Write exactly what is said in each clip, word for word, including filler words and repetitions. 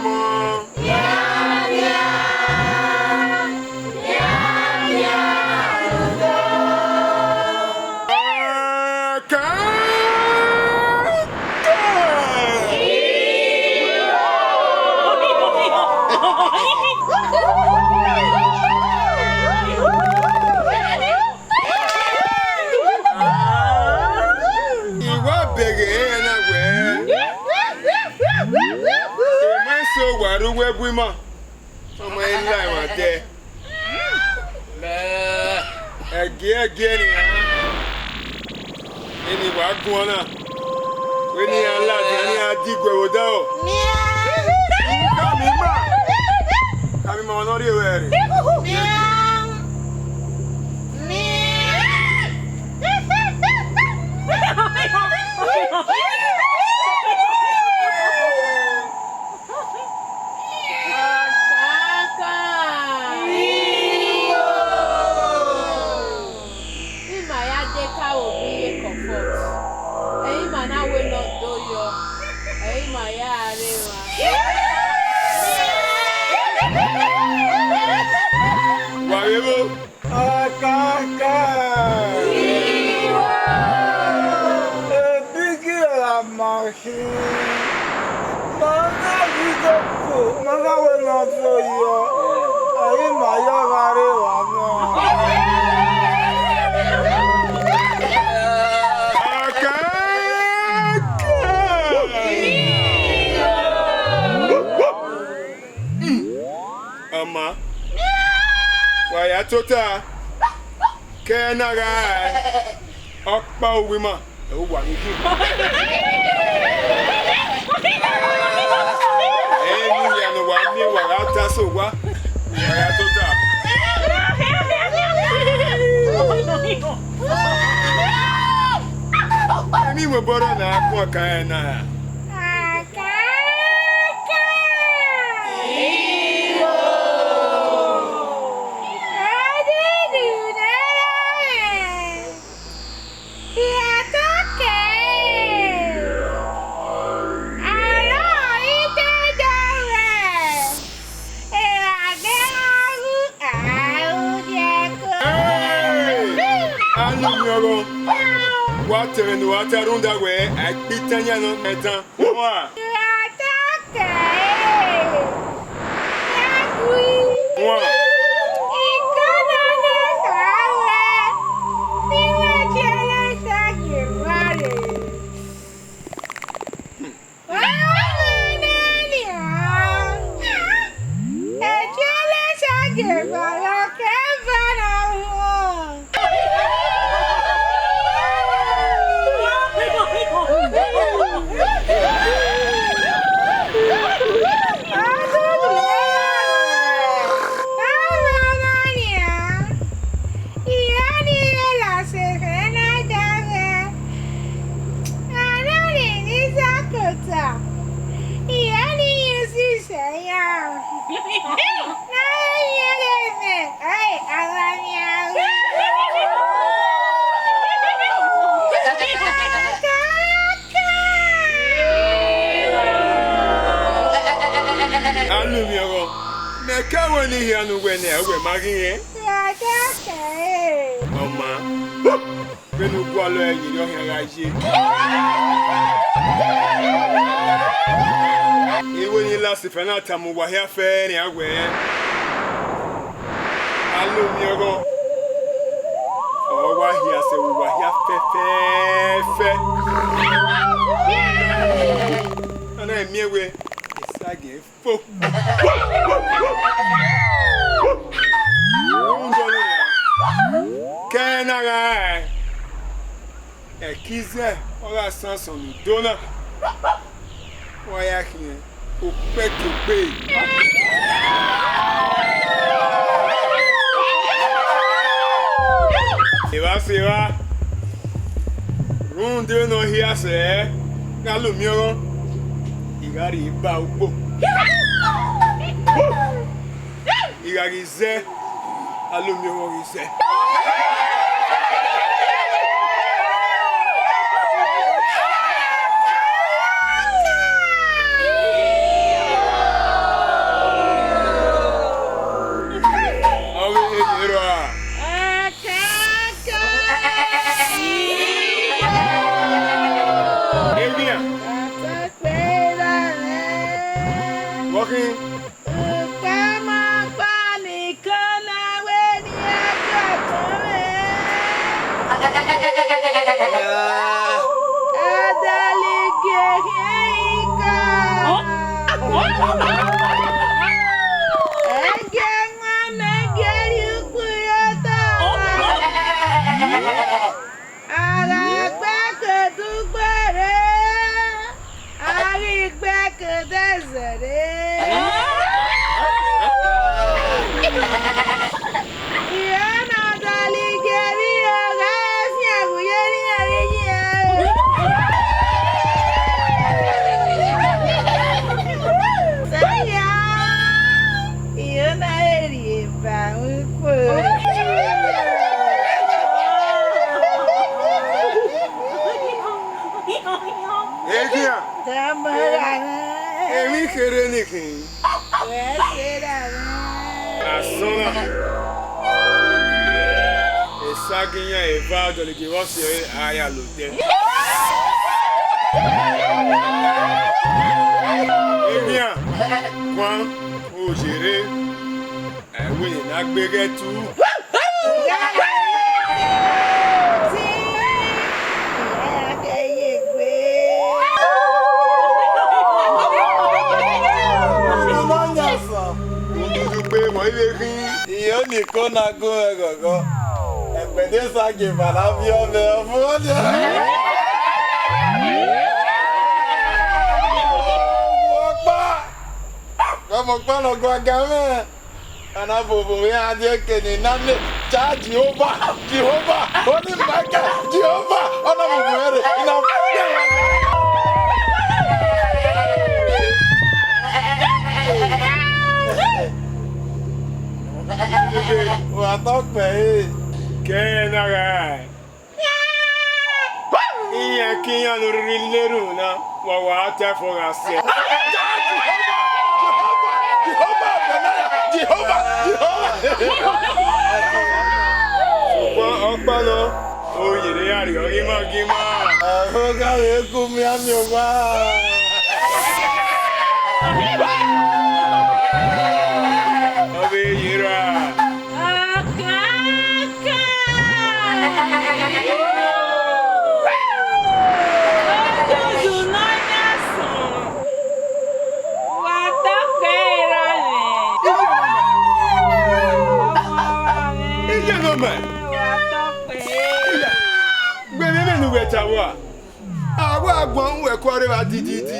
I wa beghe ẹre na wẹẹ, emwa eso wa rre uwu ẹbu ima, ọ ma i la emwa dẹ. Ẹgiẹgiẹ nian, eni wa guan na, wẹ ne iran ladian ne iran diguẹ vbe odaro. Tama ima, tama ima ọmwa ne ọ rhie ruẹ rre. Ọkaka! Ima ya deka vbe obọ iye comfort. Ẹ i re ima na wẹ ne ọ do yọ, ẹ i re ima ya rre emwa. Wa vbe vbo? Ọkaka! Ebighi ra ma khin. Ma na ghi dọkọ, ma na wẹ ne ọ do yọ, ẹ i re ima ya gha rre emwa nọ. Ọkaka! Ama, wa ya tota, ke ẹre na gha rae, ọkpa uwu ima, ẹ i re uwa ni khin. Ẹ i re unu hia ne uwa miẹn, wa gha ta sẹ owa, wa ya tota. Emwi wẹ obọ rre ne a guan kan ẹre na ra? Akaka! Odudu ne ọ rre, I ra tọ kẹe. Arọ ite dọghẹ, erha ghe a ru, a ru diẹko. Hey! Anu miẹn ọghọ, wa tẹmwẹ ne uwa ta rhunmwuda wẹẹ a i kpe itan yan ne ọ kpẹn dan. Wan. Wa ta kẹe, ya gui. Wan. Ikọ na ne kha wẹ, ne I wẹ Ekiẹlẹsa gie vba rre. Wa wẹ nẹ nian. Ekiẹlẹsa gie vba rre, ọ ke vba na wọn. Sẹya. Na ye yẹrẹ mẹ, ai, ara mẹ a ru. Kaka. Anu miẹn ọghọ, mẹ ka wẹ ne I hia ne uwẹ nẹ, uwẹ ma ghi rẹn. Ra kaka ẹre. Ọ maan. Vbene u gualọ ẹre ye erriọ khian gha ye. Iwẹ ne Lasifẹna tama uwa hia fẹẹrẹ nian wẹẹ, Alomiọnrọn ọre ọ wa hia sẹ vbe uwa hia fẹfẹẹfẹ. A na miẹn wẹẹ, Esagiẹn fo. Rhunmwuda ọnii, ke ẹre na gha rae, ẹki zẹ ọ gha san asọn ne udo na, wa ya khian okpẹkẹgbe. Evba sẹ evba, rhunmwuda ne ọ hia sẹ, gha Alomiọnrọn, I gha rhie ba ugbo. I gha ghi zẹ, Alomiọnrọn ghi zẹ. Khin. Ukpamọkpa niko na wẹ ne iran gie ọkpọnmwẹ. Adaligie khian ikọ. Ẹgiẹ mwa mẹ gie rhie ukpu ye otọ. A gha gbe ẹko dugbe rre, a ghi gbe ẹko dẹzẹ rre. Iran na dọlọ igie vbe irẹn gha fian vbe uyẹ ne iran vbe yiẹn. Sẹya, iran na rhie ba ukpo. Eghian. Tama ra na. Emwi kherhe ni khin. Wẹ se ra na. Asọn na. Esagiyan eva dọlọ igie vbe ọ si ẹre a ya lo odẹ. Eghian. Guan. Oye rre. Ẹvbo ne a gbe ghẹ tu. Iye oniko na gun mwẹ ghọghọ. Ẹgbẹdẹ sa gie eva na viọ mwẹ, ọ vuọn nia. Ọkpa, ọmọ ọkpa ne ọ gua ga mwẹ. A na vbe ovbi mwẹ iran die eke ne I na miẹn cha Jihova, Jihova, Holy Michael, Jihova, ọ na vbe ovbi mwẹ rre, I na. Wa tọ kpẹre. Kẹ na gha. Iran ke iran ne orrirri na erhunmwu na, wa wa ta ẹfọn gha sẹ. Jihova, Jihova, Jihova, Jihova. Sokpan ọkpa nọ, oye ne a rriọ ghi ma ghi ma. Ẹvbo gha vbe gu miẹn miẹn owa. Ọ vbe ye ra. Ọkaka! Odudu ne ọ yan sọn, wa tọ kpẹre ra mwẹ. Iye ne ọ mẹ. Wa tọ kpẹre. Gbẹmwẹ ne uwẹ ta vbua. A wa guan wẹ kua rre evba dididi.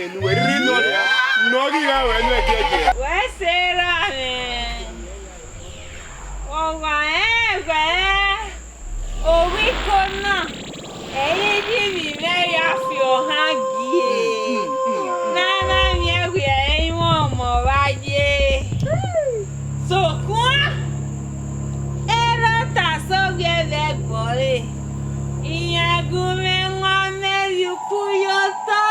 Enu wẹ rhirhi nọ nia, ne ọ ghi gha ruẹ nuẹn giẹgiẹ. Wẹ se ra mwẹ, ọ wa rẹn wẹ ovbi iko na, ẹ i ghi vbe mwẹ ya fi ohan gie, ne a na miẹn wẹ ẹ i mwẹ ọmọ vbe a ye. Sokpan, erha Otasowiẹ vbe ẹgbọre, iran gu mwẹ wan mẹ rhie ukpu ye otọ,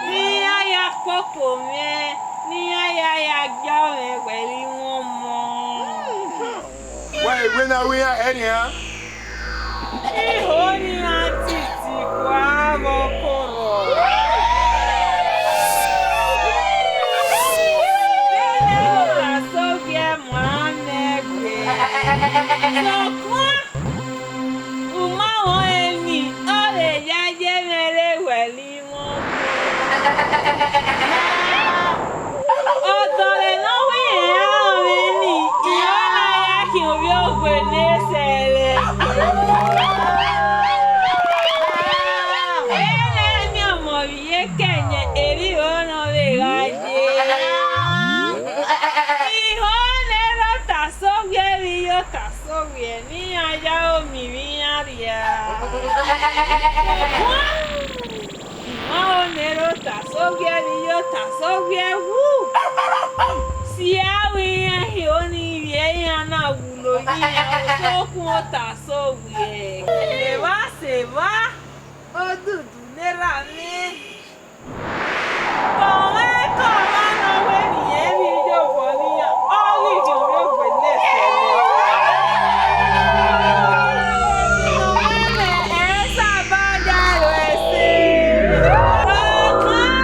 ne iran ya kpokpo mwẹ, ne iran ya ya gie mwẹ wẹ ghi mwẹ ọmọ. Wa ewe na ru iran ẹre nian. Iho ne iran titi kua vbe ọkorhọ. Vbene Otasowiẹ ma mẹ gbe. Sokpan, u ma mwẹ ọnrẹn ni, ọ vbe ya ye mwẹ rre wẹ ne I mwẹ ọmọ. Ọdọ vbe ne ọ wẹ irẹn ra mwẹ ni, I ra na ya khian ovbi ogue ne sẹrẹ. Ene miẹn ọmọ vbe iyeke ẹyẹn, erriọ ne ọ vbe gha ye. Iho ne erha Otasowiẹ vbe iye Otasowiẹ ne iran ya ro miẹn ivbi iran rria. Wa, I ma ho ne erha Otasowiẹ vbe iye Otasowiẹ wu. Si a ru iran hio ni vbiẹ iran na wulo ye iran, sokpan Otasowiẹ. Evba sẹ evba, odudu ne erha mwẹ. Kọmwẹ kọmwa ne ọ wẹ ne irẹn vbe iyobọ ne iran, ọ ghi khian ovbi ogue ne sẹrẹ. Ọmọ mwẹ, ẹ i saba ya ru ẹse. Ọkan.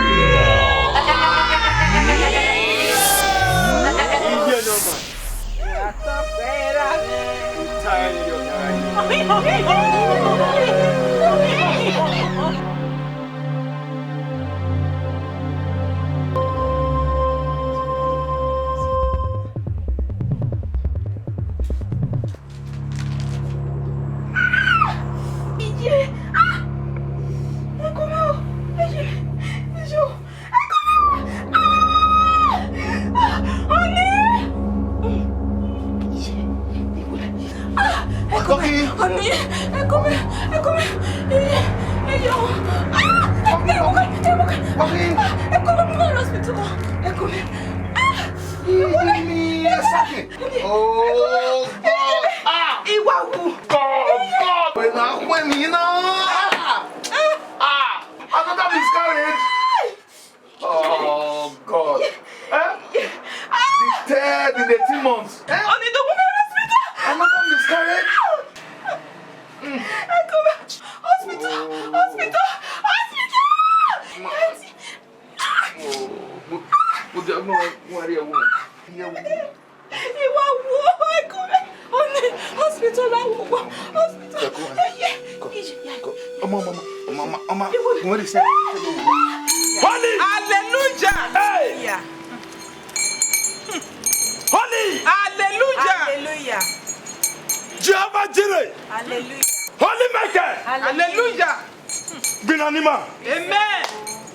Ẹ kọ mẹ, ẹ kọ mẹ. Ẹ, ẹ yọ. Ah, ẹ kọ mẹ, ẹ kọ mẹ. Ah, ẹ kọ mẹ, mo fẹ́ lọ hospital. Ẹ kọ mẹ. Ah, ẹ kọ mẹ. Oh, God. Ah. Iwa wu. God, God. Wẹ na khuẹ mi na. Ah. Ah. Another miscarriage. Oh, God. Eh? The third in eighteen months. Eh? Oni do move hospital. Another miscarriage. Hospital, hospital, hospital. Auntie. Oh, mo, mo, mo, mo, mo, mo, mo, mo. Iwa wo, ẹ kọ mẹ. Oni hospital la wo, wo hospital. Ẹ kọ, ẹ yẹ. Kọ, kọ. Ọmọ, ọmọ, ọmọ, ọmọ, ọmọ, ọmọ. Iwa. Wọ́n lè ṣe. Holy. Hallelujah. Hey. Yeah. Holy. Hallelujah. Hallelujah. Jehovah Jireh. Hallelujah. Holy Michael. Hallelujah. Gbinna ne ima. Amen.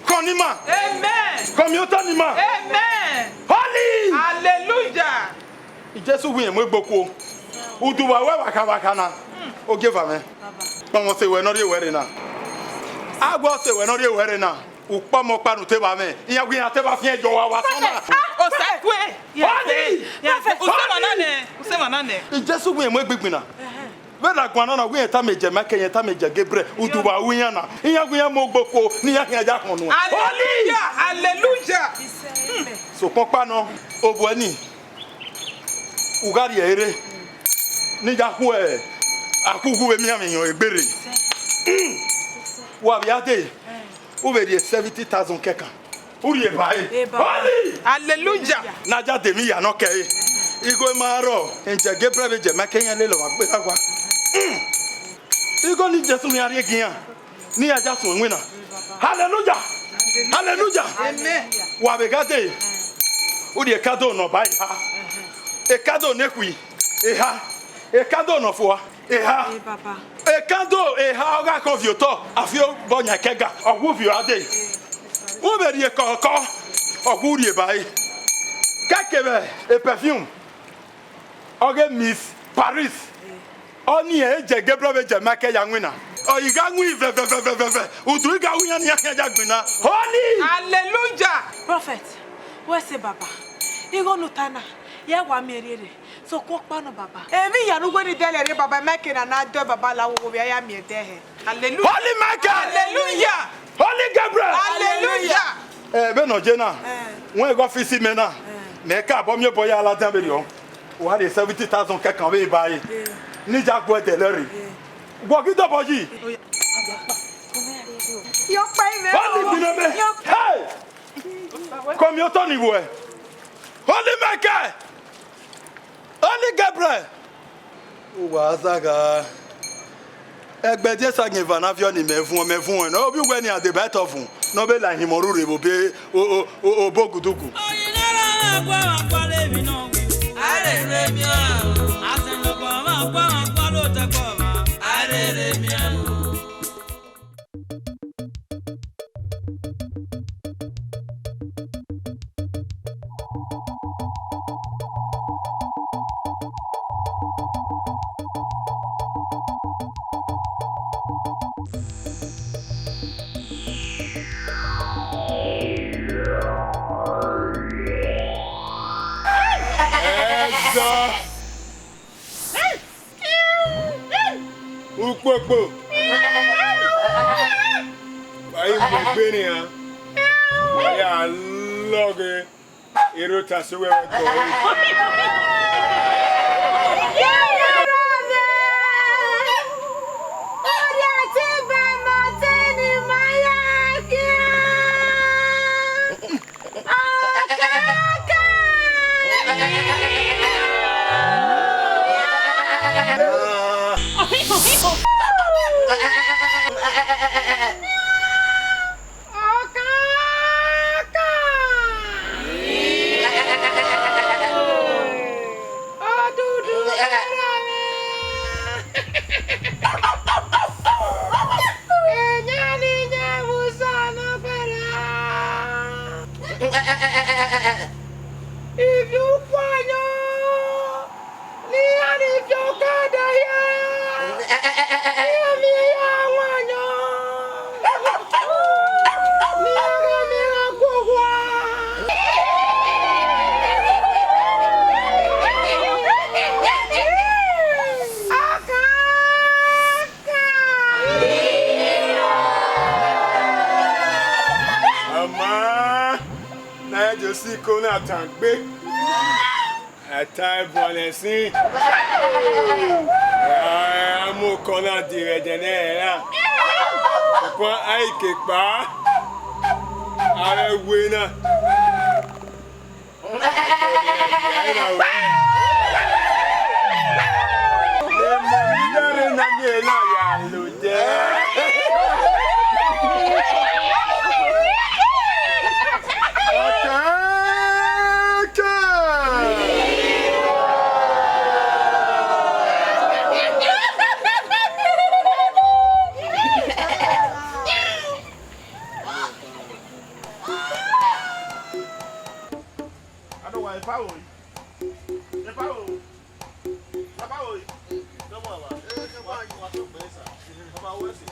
Khọn ne ima. Amen. Khọn miotọ ne ima. Amen. Holy. Hallelujah. Jesu wẹ irẹn mu egbe okuo. Udu vbe a wẹ vbe akha vbe akha na. Ogieva mwẹ. Kpọnmwẹ ọse wẹ ne ọ rhie wẹ rre na. Agbọn ọse wẹ ne ọ rhie wẹ rre na. Ukpọmọ ọkpa ne u te vba mwẹ. Iran wẹ iran te vba fian yọ wa wa sọ na. Ah, Osaikue. Holy. Usẹ emwa na nẹ. Usẹ emwa na nẹ. Jesu wẹ irẹn mu egbe gbinna. Vbe na guan nọ na, wẹ irẹn tama Jehovah, irẹn tama Gabriel, udu vbe a ru iran na, iran wẹ iran mu egbe okuo ne iran khian ya khọn nuẹn. Hallelujah, hallelujah. Sokpan ọkpa nọ, ovbuẹ nii, u gha rhie ẹre rre, ne I ya khu akhughu vbe mianmwẹ iran egbe rre. Wa vbe a dee, u vbe rhie seventy thousand kẹkan. U rhie ba ẹre. Eba. Holy! Hallelujah! Ne a ya de emwi hia ne ọ kẹre. Igho ima rrọọ, Angel Gabriel vbe Jehovah ke iran lele ọmwa gbe gha wa. Mm. Igho ni Jesu khian rhie gie iran, ne iran ya suẹn iwinna. Hallelujah! Hallelujah! Amen. Wa vbe gha dee, u rhie ekado ne ọ ba eha, ekado ne ekhui eha, ekado ne ọ fua eha. Ẹ, Baba. Ekando eha ọ gha khọn viọ otọ, a fi obọ yan ẹkẹga, ọ wu viọ a dee. U vbe rhie kọkọ, ọ wu rhie ba ẹre. Kẹkevbe e perfume, ọ ghe Miss Paris. Ọnii Angel Gabriel vbe Jehovah ke ya winna. Ọ i gha win vẹvẹvẹvẹvẹ, udu i gha ru iran ne iran khian ya gbinna. Holy! Hallelujah! Prophet, wẹ sẹ Baba, igho ne u ta na, ya wa miẹn rhie rre. Sokpan ọkpa nọ, Baba. Emwi hia ne uwẹ ni dẹlẹ rre, Baba, Michael na na dẹ, Baba, la wo vbe a ya miẹn dẹhẹ. Hallelujah. Holy Michael. Hallelujah. Holy Gabriel. Hallelujah. Ẹ, vbene ọ ye na, wẹ ghe ọfisi mẹ na, mẹ ka obọ miẹn obọ ya ladian vberriọ. Wa rhie seventy thousand kẹkan vbe ba ẹre. Ne I ya guẹ dẹlẹ rre. Wọ ghi dobọ yi. Yọ kpa imẹ. Holy bi nẹ mẹ. Hey! Kọmiotọ ni wẹ. Holy Michael! Holy Gabriel! Uwa zagha. Ẹgbẹdin esagiẹn eva na viọ ne imẹ vuọn, mẹ vuọn nẹ. Ovbi uwẹ ni a deba ẹtọ vun, ne ọ vbe la ihinmwẹ rure vbe obọ, o, o, o, obọ ogudugu. Ẹzọ. Ukpokpo. Wa i mu egbe nian. Wa ya lọghe. Erha ota si uwẹ vbe ẹdẹ ọre. Ivbi ukhuayan ne iran ni viọ ọkada hia. Iko na tan gbe. Ẹtan ẹbọ lẹ sin. A mu okọ na die vbe ẹdẹ nẹ ẹre na. Sokpan a i ke kpa, a vbe we na. Emọ ni na rre na, ni na ya lo jẹ. Okeke! Adọwa, epa o, epa o, epa o, dọmọ wa, wa, wa to gbe sa, baba wẹ si.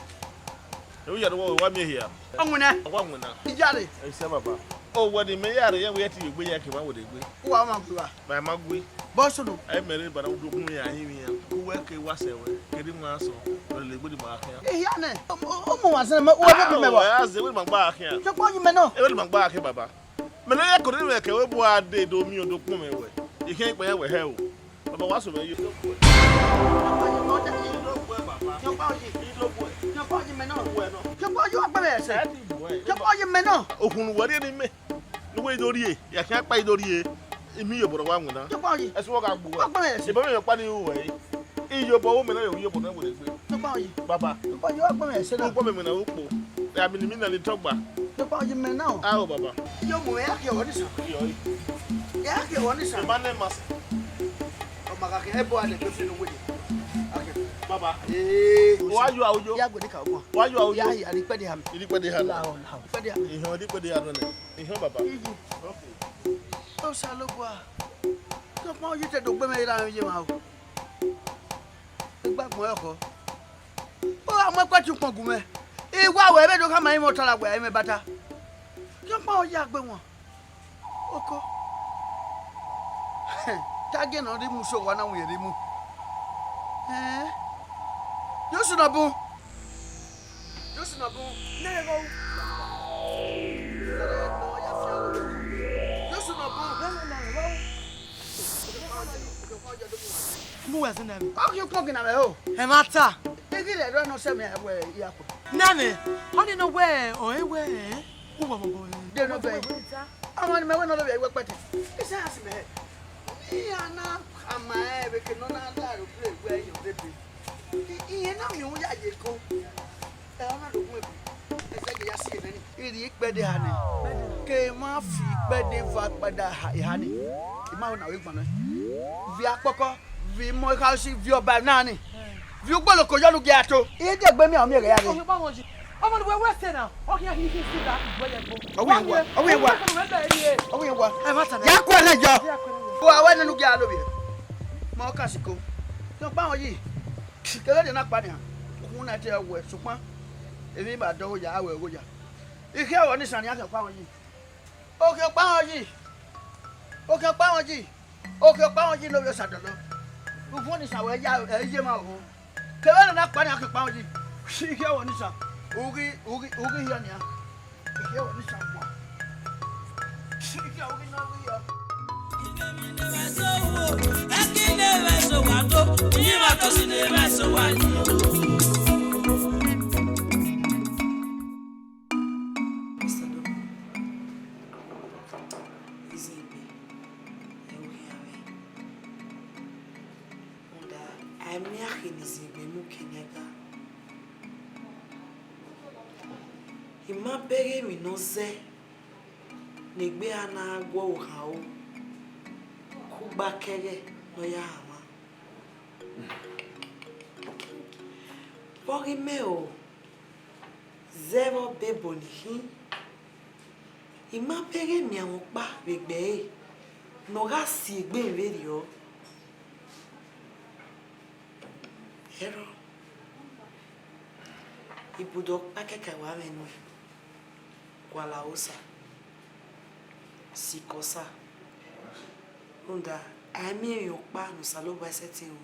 Ewu ya dọwa, wa miẹn hia. Ọwinna. Wa winna. Iyare. Ẹ sẹ baba. O wẹ ni mẹ ya rre, yẹn wẹ ya tie egbe ya ke ma wẹ de gbe. Uwa ma gbe uwa. Ma ma gui. Bọ sunu. Ẹ mẹ rre bana udu kun ya hin ya. Uwẹ ke wa sẹ wẹ. Kedi ma sọ. Wẹ le gbe di ma khian. Ehia nẹ. Ọmọ wa sẹ mẹ, uwẹ bẹbẹ mẹ wa. Ah, ẹ ze wẹ ma gba khian. Sokpan yi mẹ nọ. Ẹ wẹ ma gba khian baba. Mẹ ne ya kọrọ mwẹ kẹ wẹ bu a de do miẹn odọ ukpọn mwẹ wẹ. I khian ikpẹyẹ wẹ hẹ o. Baba wa sẹ mẹ yo. Sokpan yi mẹ nọ. Sokpan yi mẹ nọ. Okhunmwu wẹ rhie ne mẹ. Ne uwẹ do rhie, ya khian kpa i do rhie. I miẹn iyobọ ne wa winna. Sokpan yi. Ẹse wọ gha gbu wẹ. Wa gbẹn mẹ ẹse. Ebe mẹ ọkpa ni ru wẹ. Iyobọ wo mẹ na yo iyobọ na wẹ gbe. Sokpan yi. Baba. Sokpan yi, wa gbẹn mẹ ẹse na. Ukpọn mẹ winna ukpo. Ya mi ni mi na ni tọgba. Sokpan yi mẹ na. Ao baba. Yo mu ya ke wọ ni sa. Yo. Ya ke wọ ni sa. Eba ne ma sa. Ọ ma ka ke ebo ale ke fi no wele. Ake. Baba. Eh. Wa yo aoyo. Ya gbe ni ka ọgbọn. Wa yo aoyo. Ya ya ni pẹ de ha mi. Ni pẹ de ha. La o, la o. Pẹ de ha mi. Ihọn ni pẹ de ha nẹ. Ihọn baba. Iji. Okay. Osanobua. Sokpan yi te do gbe mẹ ra ye ma o. Igbagbọn ẹkhọ. Ọ gha mu ẹkpẹti ukpọn gu mwẹ. I wa wẹ vbe do khama imẹ ọtara wẹ imẹ bata. Sokpan ọ ya gbe wọn. Oko. Te a gie ne ọ rhie imu sẹ owa na winna rhie imu. Ẹn. Yo sunu bun. Yo sunu bun. Ne ẹghọ u. Yo sunu bun. Mu wẹ zẹ nẹ mwẹ. Ọ ghi ukpọn gina mwẹ ho. Ẹmwata. Eghi rẹ rọ nọ sẹ mwẹ wẹ ya kue. Nẹ mwẹ, ọnii nọ wẹ, ọ ẹ wẹ, ẹ, uwẹ ọmọ bọ. De nọ bẹ. Ọmọ ni mẹ wẹ nọ lọ vbe ẹwẹ kpẹtẹ. Isaias mẹ. Iran na khama ẹre vbe eke ne ọ na la aro bre wẹ ẹre rre ebe. I, irẹn na miẹn uhunmwu ya ye eko. Ẹ, ọ na do gun ebe. Ẹzẹgiẹ ya si ẹmwẹ ni. I rhie ikpẹdẹ eha nẹ. Ke emwa fi ikpẹdẹ eva kpada eha, eha ni. I ma ho ne a vbe gbannọ. Viọ akpọkọ, viọ imọ ekharo si, viọ ọba na ni. Viọ ugboloko yọ ne u gia to. I de egbe miẹn ọmiẹn ghẹ ya rre. Ọmọ ni, ọmọ ni wẹ wẹ sẹ na, ọ khian hi hi si da, igbo ye gbo. Ọ wẹ wa, ọ wẹ wa. Ọ wẹ wa. Ẹ ma ta na. Ya ku ẹre yọ. Wa wẹ nene u gia lo vbiẹ. Ma ọ ka siko. Sokpan ọ yi. Kevbe rhie na kpa nian, ukhunmwu na te wẹ, sokpan emwi ba dọghe ya, a wẹ gho ya. I khian wẹ ọnii sẹ nian, khian ọkpa họn yi. Okhian ọkpa họn yi. Okhian ọkpa họn yi. Okhian ọkpa họn yi ne ovbi Osadọlọ. Uvuọn ni sa wẹ ya, ẹ i ye ma oho. Kevbe rhie na kpa nian, khian ọkpa họn yi. I khian wẹ ọnii sẹ, u ghi, u ghi, u ghi hiọ nian. Rhunmwuda, a i miẹn akhin ne izẹgbe mu ke ne ẹga. I ma bẹghe emwi ne ọ zẹ ne egbe a na gu ọvbokhan ro, kugba kẹghẹ ne ọ ya hanmwa. Vbe ọghe imẹ ro, zẹ vbe ọbe ebo ni khin, I ma bẹghe miẹn mwẹ ọkpa vbe egbe ẹre ne ọ gha si egbe vberriọ. Ẹrọ, ibudo ọkpa kẹkan wa mwẹ nuẹn, gualọ aro Osa, sikẹ Osa, rhunmwuda a i miẹn emwi ọkpa ne Osanobua i sẹtin ru,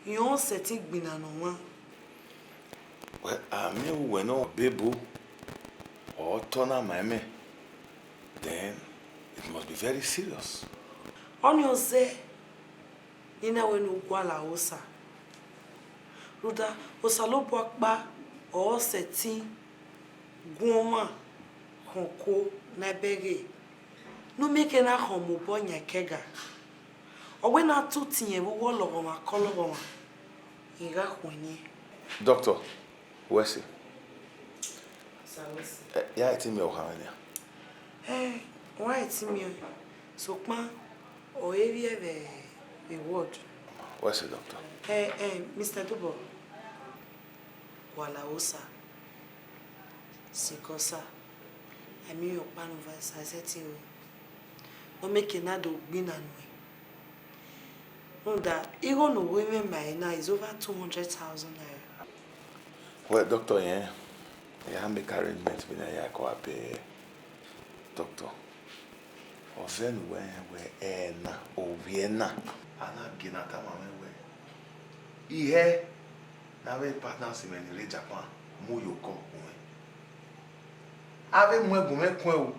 rẹn ọ sẹtin gbinna ne ọmwa. Wẹ, a miẹn uwẹ nọ bebo, ọ tọ na ma imẹ, then Very serious. Ọnii ọ zẹ ne I na wẹ ne u gualọ aro Osa. Rhunmwuda Osanobua ọkpa ọre ọ sẹtin gu ọmwa khọn okuo ne a bẹghe, ne u miẹn ekhẹn na khọn mu obọ yan ẹkẹga. Ọ wẹ ne a tu utiẹn vbe uwu ọlọghọmwa ke ọlọghọmwa, I gha khuẹn yan. Doctor, wẹ sẹ? Osa, wẹ sẹ? Eh, ya ẹtin miẹn ọkhan mwẹ nian? Eh, wa ẹtin miẹn, sokpan ọ i vbiẹ vbe, vbe ward. Wẹ sẹ, doctor? Eh, eh, Mister Dobọ, gualọ aro Osa. Sikẹ Osa, a miẹn ọkpa ne uwa sa sẹtin ru, ne ọ miẹn ekhẹn na do gbinna nuẹn. Rhunmwuda igho ne u ru mwẹ ma ẹre na is over two hundred thousand naira. Well, doctor, yeah, I ya make arrangement vbene I ya ko a pay doctor. Ọ zẹ ne uwẹ rẹn wẹ ẹna, ovbi ẹna, a na gie ne a tama mwẹ wẹ, ihẹ ne avbe partners mwẹ ni rre Japan mu ye okọ gu mwẹ. Avbe mu ẹn gu mwẹ kuẹn o,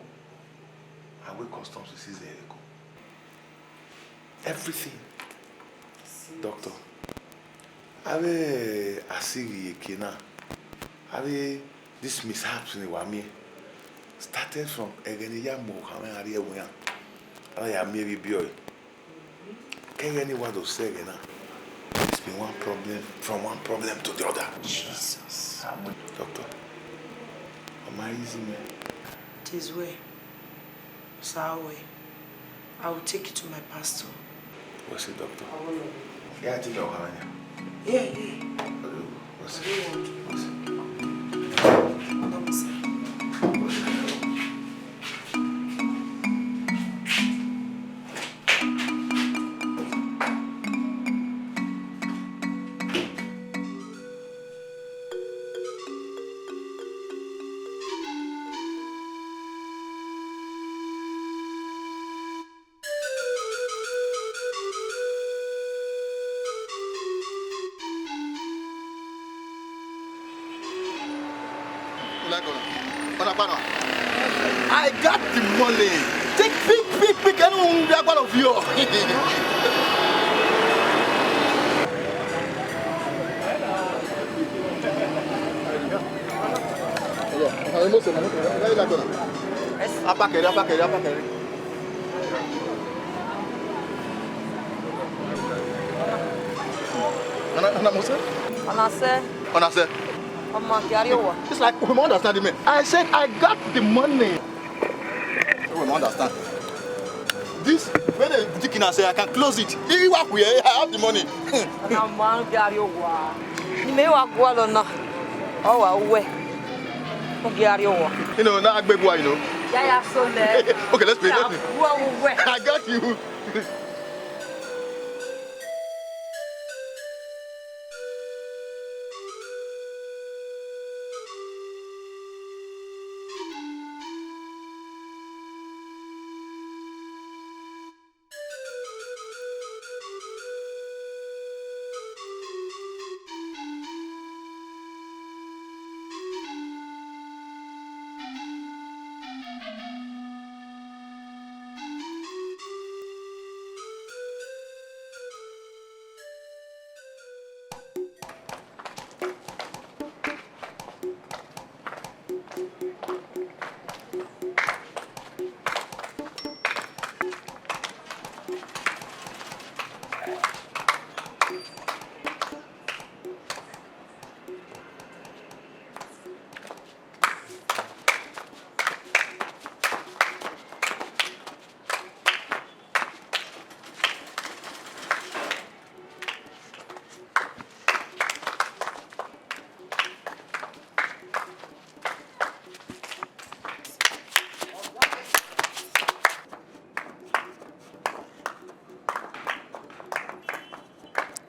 a wẹ customs seize ẹre kọ. Everything. Doctor, avbe asighi eke na, avbe these mishaps ne wa miẹn, started from ẹghẹ ne I ya mu ọkhan mwẹ gha rrie ẹvbo iran, a na ya miẹn vbe ibiọe. Ke ẹghẹ ne I wa do sẹ ẹghẹ na, it's been one problem, from one problem to the other. Jesus. Doctor, ọ ma easy, man. It is well. Sir, well, I will take it to my pastor. What's it, doctor? Yeah, I think I'll have it. Yeah, yeah. What's it? What's it? Come, sir. I got the money. Take pick, pick, pick. Anyone we are going to view. Apa kẹrẹ, apa kẹrẹ, apa kẹrẹ. Ọna, ọna mose? Ọna sẹ. Ọna sẹ. Ọ ma gie a rrie owa. It's like we don't understand him. I said I got the money. We don't understand. This, when the chicken, I say I can close it. He walk here, I have the money. Ọna ma gie a rrie owa. Ne imẹ wa gualọ na, ọ wa wẹ, u gie a rrie owa. You know, now I beg why, you know. Ya ya so lẹ. Okay, let's play, let's play. Wa wẹ. I got you.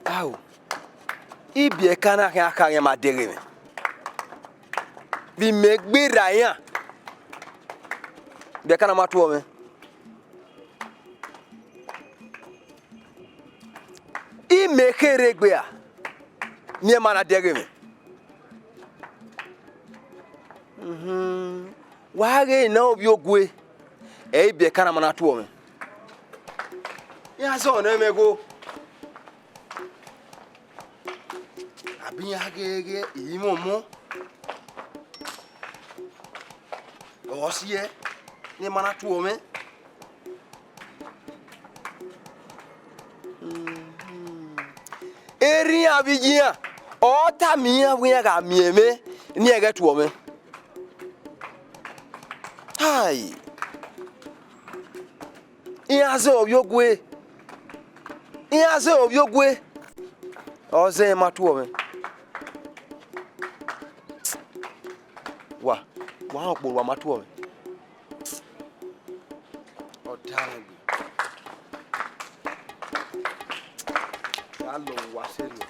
Ao, ibiẹka na khian kha, rẹn ma deghẹ mwẹ. Vbe imẹ gberra iran, ibiẹka na ma tuọ mwẹ. Imẹ kherhe egbe a, ne irẹn ma na deghẹ mwẹ. Uhunmwu. Wa ghe ne ovbi ogue, ẹ i biẹ ka na ma na tuọ mwẹ. Iran zẹ ọnẹ mwẹ gho. Abi iran ghee ghee, imwọmọ, ọ siẹ ne ma na tuọ mwẹ. Erriọ avbe iye iran, ọ tama iran wẹ iran gha miẹn mwẹ, ne iran ghẹ tuọ mwẹ. Hai! Iran zẹ ovbiogue, iran zẹ ovbiogue, ọ zẹ ma tuọ mwẹ. Wa, wa rẹn okporo, wa ma tuọ mwẹ. Ọdaraegbe. Wa lọ wa sẹrriọ.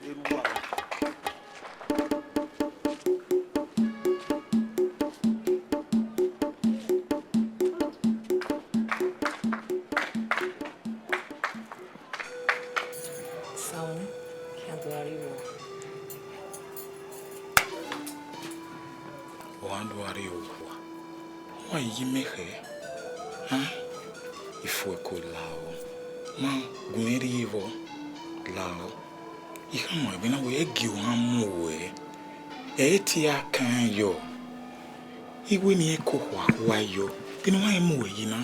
Erha uwa. Samu, khian do gha rrie owa. Ọ gha do gha rrie owa. Wa yi mẹ khẹ. Han, ifuẹko lao. Ma gun mwẹ rrie vbọ, lao. I khama ruẹ vbene wẹ gie ohan mu ruẹ. Ẹ i tie akan yọ. I wẹ ne irẹn ke okhuakhua yọ, vbene wa rẹn mu ruẹ yi na,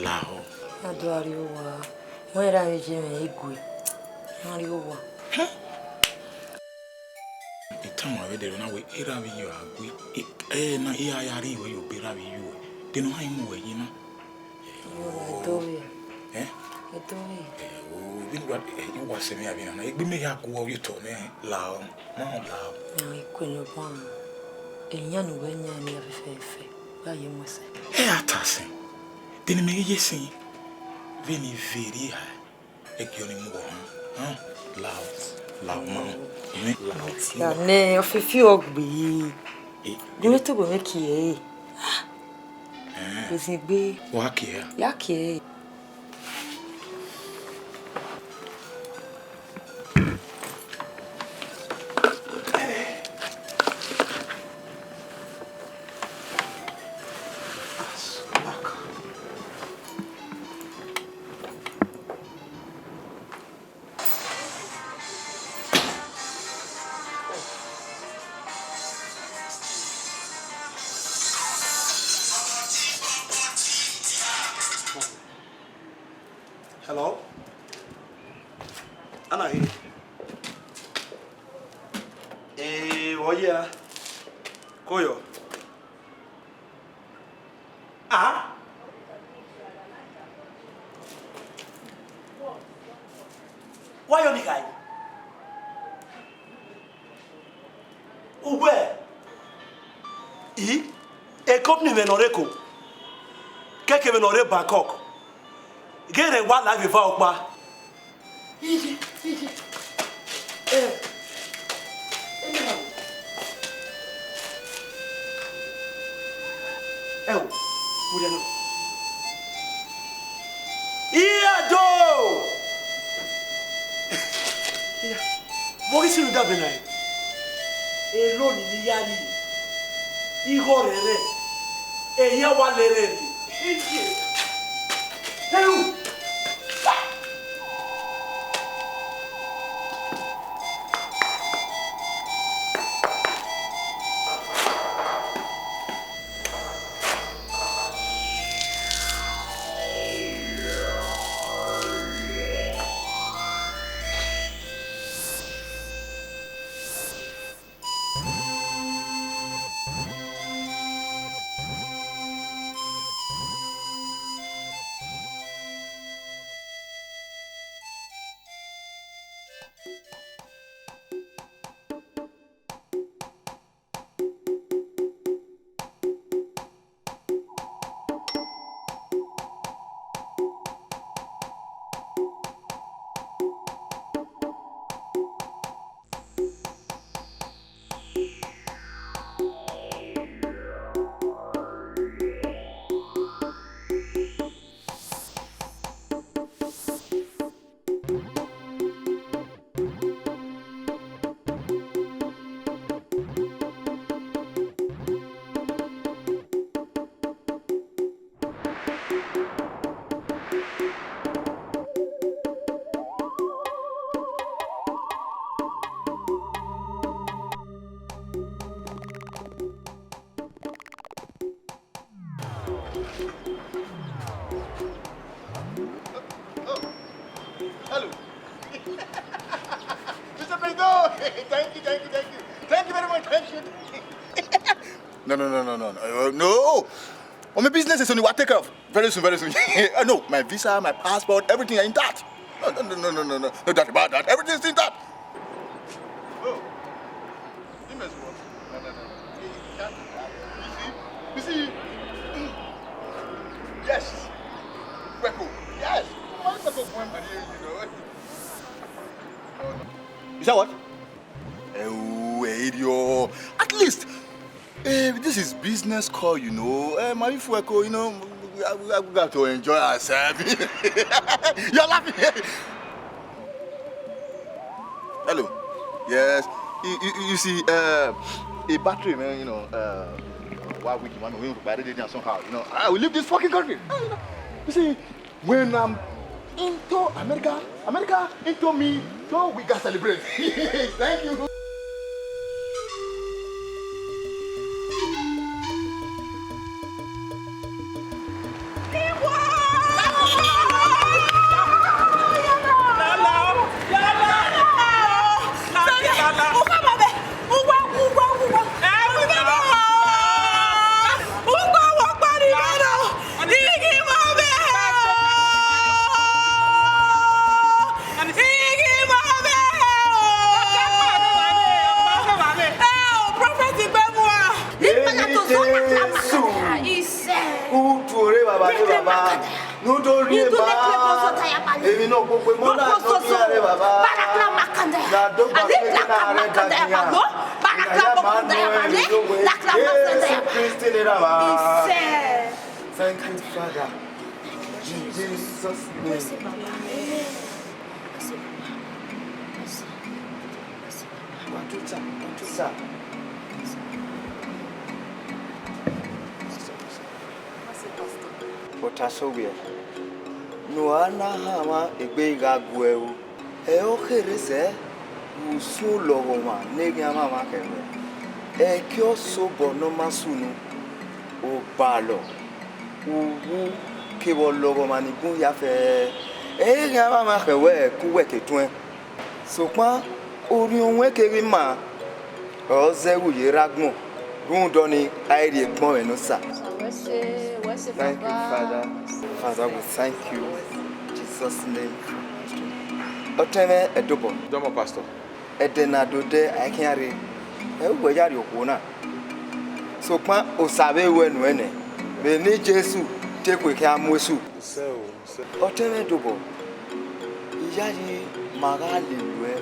lahọ. A do gha rrie owa, wẹ ra vbe ye mwẹ egue, a rrie owa. I tama ruẹ vbe dẹrriọ na wẹ, erha vbe iyuẹ a gue, ẹ, ẹ na, I ra ya rhie ruẹ ye obọ erha vbe iyuẹ, vbene wa rẹn mu ruẹ yi na. Ẹdẹ ọvbehe. Ẹ? Ẹdẹ ọvbehe. Ẹ, o, vbene wa, ẹ, I wa sẹ mwẹ avbe na na, egbe mẹ ya gu uwẹ ye otọ nẹ, lahọ, ma lahọ. Mẹ ghi ku ẹre ọban, eyan ne uwẹ yan ne a fẹfẹfẹ, wa ye mu ẹsẹ. Ẹ a ta sin, de ne mẹ ghi ye sin, vbene I ve rrie ha, ẹ gie ọnii mu uwẹ ọhan, han, lahọ, lahọ ma, mẹ lahọ. Ya nẹ, ọfefe ọgbe. E, gu mwẹ tobọ mwẹ kie ẹre. Ẹn. Ozẹn egbe. Wa kie ẹre. Ya kie ẹre. Hello? Ana he. Eh, oh yeah. Koyo. Ah? Why you guy? Ugbẹ, i, e company mwẹ ne ọ rre Eko, keke mwẹ ne ọ rre Bangkok, ghe rẹn wa la vbe eva ọkpa. Iye, iye. Ẹ, ẹ, ẹ wo, mo ria na. Iya do! Iya, vbọ ghi sunu da bẹn na? Elo ni ne I ya rri, igho rẹrẹ, eya wa lẹrẹ rri. Iye. Ẹu! Mister President, thank you, thank you, thank you. Thank you very much, thank you. No, no, no, no, no, no. Uh, no. On my business is only what take care of. Very soon, very soon. Uh, no, my visa, my passport, everything are intact. No, no, no, no, no, no, no. No doubt about that. Everything is intact. Oh, you must work. No, no, no, no. You can't. You see? You see? Yes. Kweko. Yes. Why Kweko going for you, you know? No, no. You say what? Eh, oh, eh, idiot. At least, eh, this is business call, you know. Eh, my Kweko, you know, we, we, we got to enjoy ourselves. You're laughing. Hello. Yes. You, you, you see, uh, a battery, man, you know, uh, one week, man, we by the day somehow, you know. I will leave this fucking country. You see, when I'm into America, America into me, so we can celebrate. Thank you. Eni Jesu, u tuorre Baba ne Baba, ne u do rhie ma emwi ne ọ kpokpo emọ na do rhie re Baba. Na do gba keke na rre da dia. Ina ya ma nọ emwi ne uwẹ Jesu Kristi ne Erha mwa. Thank you, Father. In Jesus' name. Wa tuta, wa tuta. Ọta sẹ ovbiẹ, ne uwa na hanmwa egbe gha gu ẹre o. Ẹ i re ọ kherhe sẹ vbe usun olọghọmwa ne eghian mwamwa khẹ wẹ, ẹki ọ sobọ ne ọ ma sunu, obalọ, uwu kevbe ọlọghọmwa ni bun hia fẹẹrẹ, eghian mwamwa khẹ wẹ ke uwẹ ke tuẹn. Sokpan orhiọn ruẹn keghi maa, ọ zẹ vbe u ye rre agbọn, rhunmwuda ọnii, a i rhie egbọnmwẹ ne Osa. Wẹ se, wẹ se, Thank you, Baba. Father. Father, we thank you. In Jesus' name. Ọtẹn mwẹ Ẹdobọ. Dọmọ, Pastor. Ẹdẹ ne a do dẹ, a i khian rre. Ẹ i wẹ ya rrie okhuo na. Sokpan Osa vbe ruẹ nuẹn nẹ, vbene Jesu te kue khian mu esu. Sẹ o. Ọtẹn mwẹ Ẹdobọ, I yayi ma gha lele uẹ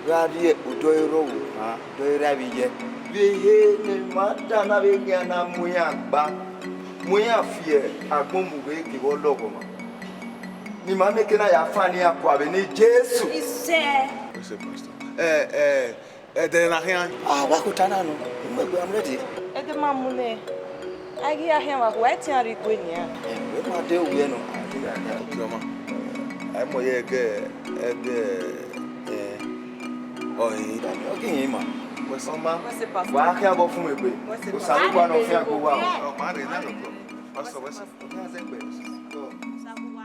gha rrie odọ ẹre rrọọ vbe okhan, odọ ẹre ra vbe iyẹ. Vbe ehe ne ima dan na vbe khian na mu iran gba, mu iran fi agbọn mu vbe kevbe ọlọghọmwa, ne ima mieke na ya fan iran kua vbe eni Jesu. Isẹ. Ẹ, ẹ, Ẹdẹ ne a khian. Ah, wa kota na nọ. Mu egbe, I'm ready. Ẹdẹ ma mu nẹ. A ghi ya khian vbe akhuẹ, a i tian rre igue nian. Eh, wẹ ma de ovbi ẹre nọ. Okiọma. A i mu ẹre gẹ ẹdẹ, eh, ọre. Ọ ghi hin ma. Wẹ sẹ. Ọma, wa khian vbe ọ fun egbe. Osanobua ne ọ fian gbe uwa o. Ọ ma rre na nọ. Pastor, wẹ sẹ. Ọ khian zẹ gbe. Osanobua.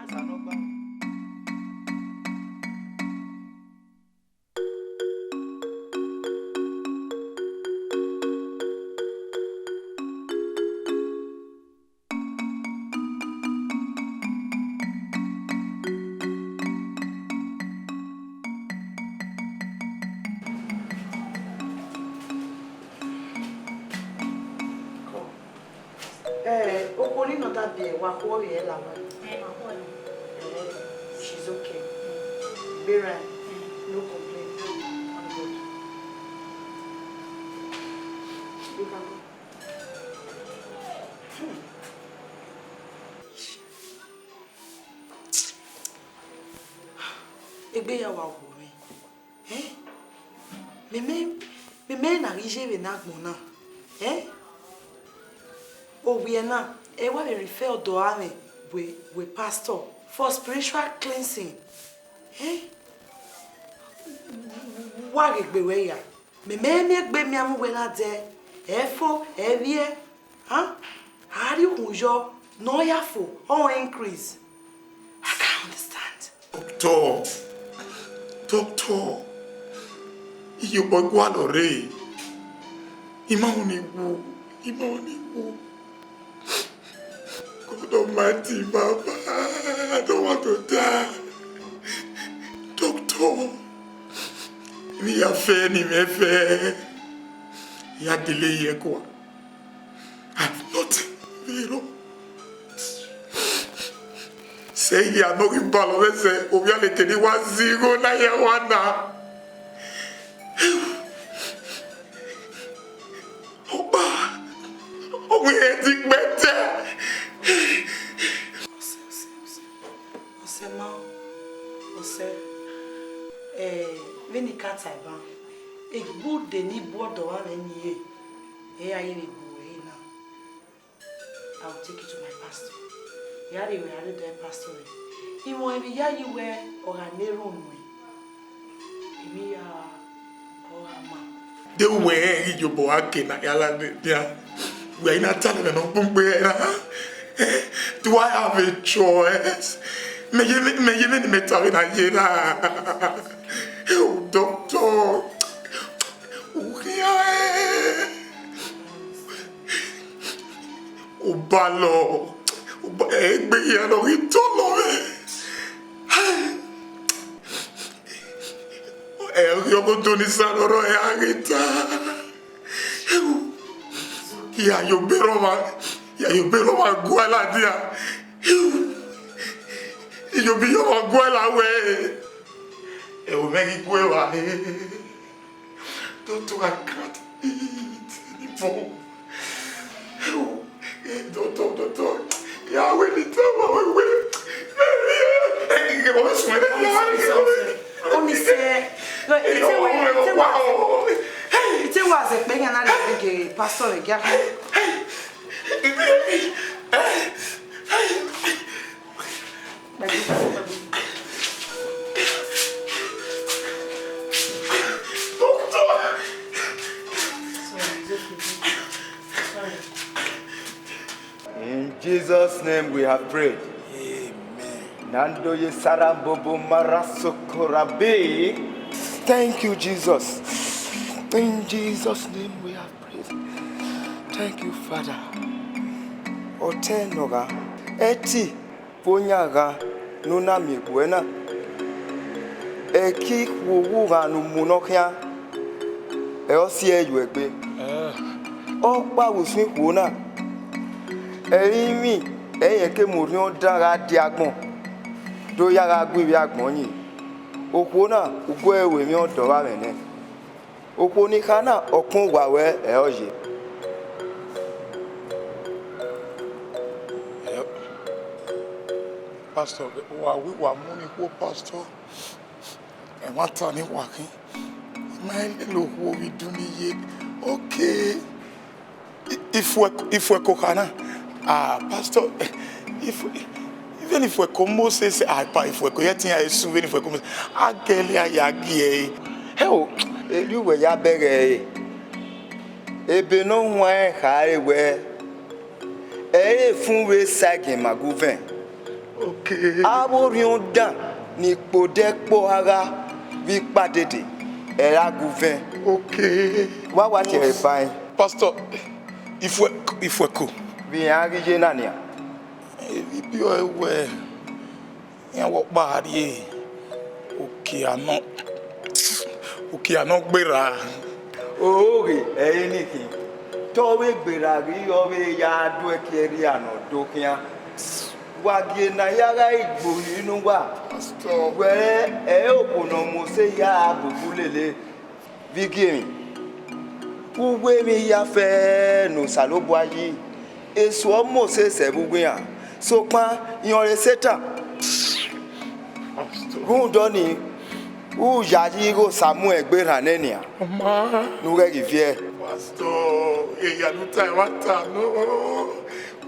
Eh, okhuo ni nọ da biẹ, wa khuọrhọ ẹre la wẹ? Eh, ma khuọrhọ. Eh, she's okay. Gberra, no complain. Thank God. You can go. Hmm. Egbe ya wa wu mwẹ. Eh? Mẹ mẹ, mẹ mẹ na ghi ye vbe ne agbọn na. Eh? Ovbi ẹre na, ẹ wa vbe refer ọdọ amwẹ we, we pastor for spiritual cleansing. Eh? Wa ghe gbe wẹ ya. Mẹ mẹ miẹn egbe miẹn amwẹ uwẹ na dẹ, ẹ fo, ẹ vbiẹ. Huh? A rhie ukhun yọ, ne ọ ya fo, ọ increase. I can't understand. Doctor, doctor, iyobọ gualọ rre, I ma wu ne I wu, I ma wu ne I wu. God Almighty, Baba, I don't want to die. Doctor, ne I ya fẹ ne I mwẹ fẹ, I ya delay ye ẹkua. I have nothing vbe rọ. Sẹ hia ne ọ ghi balọ mwẹ sẹ, ovbi aleke ni wa zẹ igho na ya wa na. Ọkpa, ọ wẹ irẹn di gbẹdẹ. Ọsẹ, ọsẹ, ọsẹ, ọsẹ ma, ọsẹ, eh, vbene I ka ta ban, egbe ude ni bu ọdọ ọmwa mwẹ ni re, ẹ i ra ye vbe gbe uwẹ re na. I will take you to my pastor. Ya rrie wẹ, ya rrie odẹ pastor rẹ. Emwi ne I yayi wẹ ọ gha na erhunmwu, emwi hia ọ gha ma. De uwẹ rẹn ghi ye obọ gha ke ne a ya la nian? Wẹ i na ta nẹ ne ọ gbẹn na? Eh, do I have a choice? Mẹ ye, mẹ ye vbene mẹ ta vbe na ye na? Oh, doctor. U khian ẹn. Obalọ, oba-, egbe hia ne ọ ghi tọlọ mwẹ. Ẹ ghi ọghodo ni sa ne ọ rrọọ, ẹ gha ghi ta. Ya ye obọ erha ọmwa, ya ye obọ erha ọmwa guẹ ladian. Iyobọ iyọmwa guẹ la wẹ, ẹvbo mwẹ ghi guẹ evba. Doctor, I can't eat anymore. Doctor, doctor, ya wẹ ne I tama ruẹ wẹ, Oni sẹ, ite wa, ite wa zẹ kpẹ yan na lele ghe pastor rẹ gia. In Jesus' name we have prayed. Amen. Nando ye sarambobo marasokorabi. Thank you, Jesus. In Jesus' name we have prayed. Thank you, Father. Ọtẹn nọ gha, ẹti vbe oyan gha ne u na miẹn egbe ruẹ na. Ẹki ikhuo ughughan ne u mu nọ khian, ẹ ọ si ẹe yuẹ egbe. Ọkpa vbe usun ikhuo na, ẹrinmwi ẹre irẹn ke mu orhiọn dan gha die agbọn, do ya gha gu ivbi agbọn yi. Okhuo na, ugbẹn ẹre ru emwi ọdọ ọvbamwẹ nẹ. Okhuo ni kha na, ọkpẹn uwa ruẹ ẹ ọ ye. Pastor, wa wi wa mu ni khuo, Pastor. Ẹmwata ni wa khin, I ma lele okhuo vbe idu ni ye. Okay. I-, ifuẹ-, ifuẹko kha na. Ah, Pastor, ifu-, even ifuẹko Moses, ah, pa ifuẹko ye ẹtin a sun vbene ifuẹko Moses. A gẹlẹ a ya gie ẹre. Hẹ o, erriọ uwẹ ya bẹghe ẹre. Ebe ne ọ huanrẹn khare wẹẹ, ẹ i re efun vbe sa ẹgiẹn ma gu vẹn. Okay. Avbe orhiọn dan ni kpodẹ kpọ gha vbe ikpa dede, ẹ ra gu vẹn. Okay. Wa wa tie ẹre ba ẹn. Pastor, ifuẹ-, ifuẹko. Vbe iran ghi ye na nian? Evbibiẹ ọre wẹẹ, iran wẹ ọkpa rrie, ukia nọ, ukia nọ gberra. Oghe ẹre ni khin, te ọ vbe gberra ghi ọ vbe ya do ẹki ẹrria ne ọ do khian. Wa gie ne a ya gha gbe orhiọn ne uwa. Pastor. Wẹẹ, ẹ i re okhuo ne Mosis ya bubu lele. Vbe igiemwi, uwu emwi hia fẹẹrẹ ne Osanobua yi, esu ọ Mosis ẹvbo uwu iran, sokpan irẹn ọre Setan. Rhunmwuda ọnii, u yayi ighe Osa mu egbe rhan nẹ nian, ne u ghẹ ghi viẹ. Pastor, eya ne u ta ẹmwata nọ,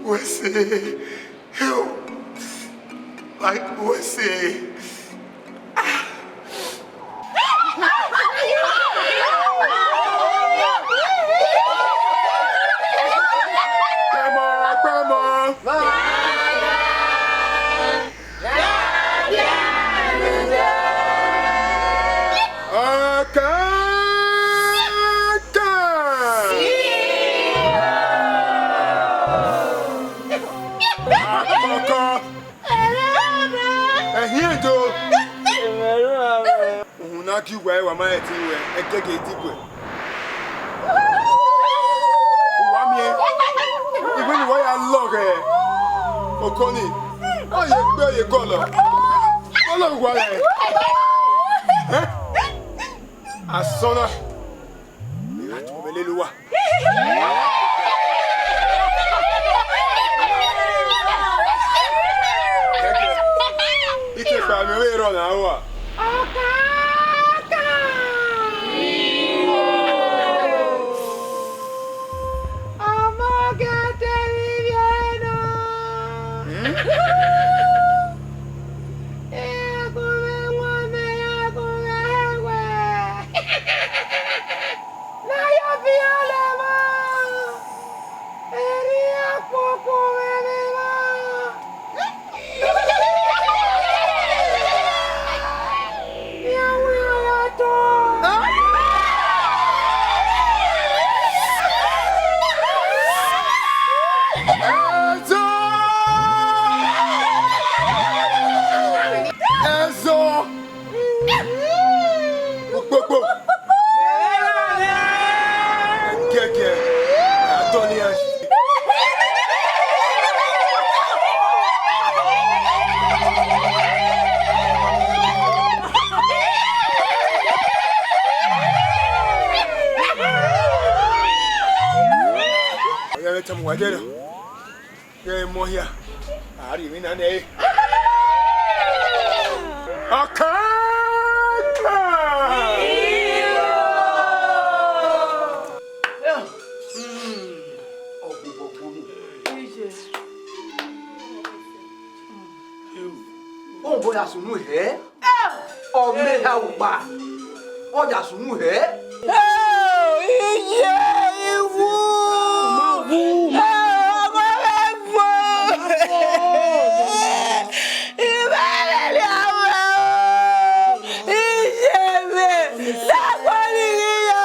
wẹ sẹ. Hell, like, what's it? Come on, come on. Ẹhiẹn do. Uhunmwu na gie uwa ẹre wa ma rẹn ẹtin ruẹ, ẹgẹgẹ i diguẹ. Uwa miẹn, iwinna uwa ya lọghọ oko nii, ọ ye gbe, ọ ye gọlọ, ọ lọghọ uwa rẹn. Ẹn? Asọn na, I gha tobọ mwẹ lele uwa. Ikpia ne ọ vbe rrọọ na ua. Ọkaka! Ọmọgẹdẹ vbe ivbi ẹnọ. Ẹgumwẹ wan mẹ, ẹgumwẹ ẹwẹ. Ne a ya viọ lẹ emwa, erriọ kpokpo mwẹ vbe emwa. Iran wẹ iran gha tọ. Ẹzọ! Ẹzọ! Ukpokpo! Ẹgiẹgiẹ! Adọnian! Ọ ya vbe tama uwa ẹdẹrriọ. Rẹn emọ hia, a rhie emwi na nẹ ẹre. Ọkaka! Ọ gbobọ gbo ni. Ọ bọ ya sunu hẹ. Ọ mẹ eha ukpa, ọ ya sunu hẹ. Iye iwu. Ọmọ mwẹ gbo. Imẹ lele awẹ o. Iye mwẹ. Dagba ni ghi ya